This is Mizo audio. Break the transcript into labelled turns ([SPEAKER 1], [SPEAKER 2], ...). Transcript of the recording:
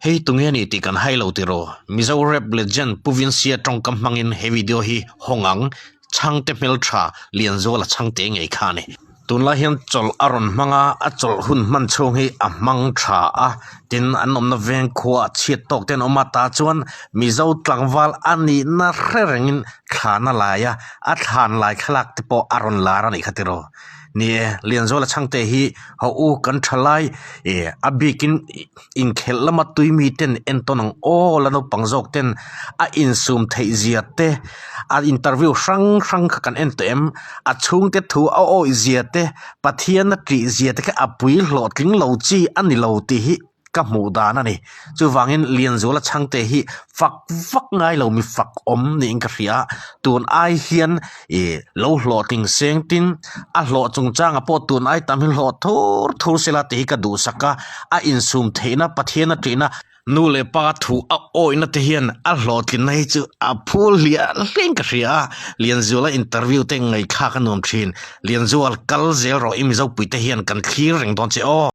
[SPEAKER 1] Hei tunge a ni tih kan hai lo tiraw? Mizo rap legend Pu Vincy-a tawngkam hmangin he video hi hawng ang, Chhangte hmeltha Lianzuala Chhangte ngei kha a ni. Tunlai hian chawlh a rawn hmang a, a chawlh hun hman chhung hi a hmang tha a, tin an awmna veng khua chhiat tawk te an awm a, tah chuan Mizo tlangval a nihna hre rengin thlan a lai a, a thlan lai thlalak te pawh a rawn lar a nih kha tiraw? Ni e, Lianzuala Chhangte hi haw u kan tha lai ih a bikin inkhelh lama tui mi ten entawn ang aw la naupang zawk ten a insum theih zia te a interview hrang hrang kha kan en tawh em a chhungte thu a awih zia te Pathian a tih zia te kha a pui hlawhtling lo chi a ni lo tih hi ka hmuh dan a ni. Chuvangin Lianzuala Chhangte hi fak vak ngai lo mi fak awm niin ka hria a, tun ai hian ih lo hlawhtling seng tin a hlawh chungchangah pawh tun ai tam hi hlawh thur thur sela tih hi ka duhsak a, a insum theihna Pathian a ṭihna nu leh pa thu a awihna te hian a hlawhtlinna hi chu a phul hliah hliahin ka hria a, Lianzuala interview te ngaihthlak a nuam ṭhin. Lianzual kal zel rawh i Mizopuite hian kan thlir reng dawn che aw.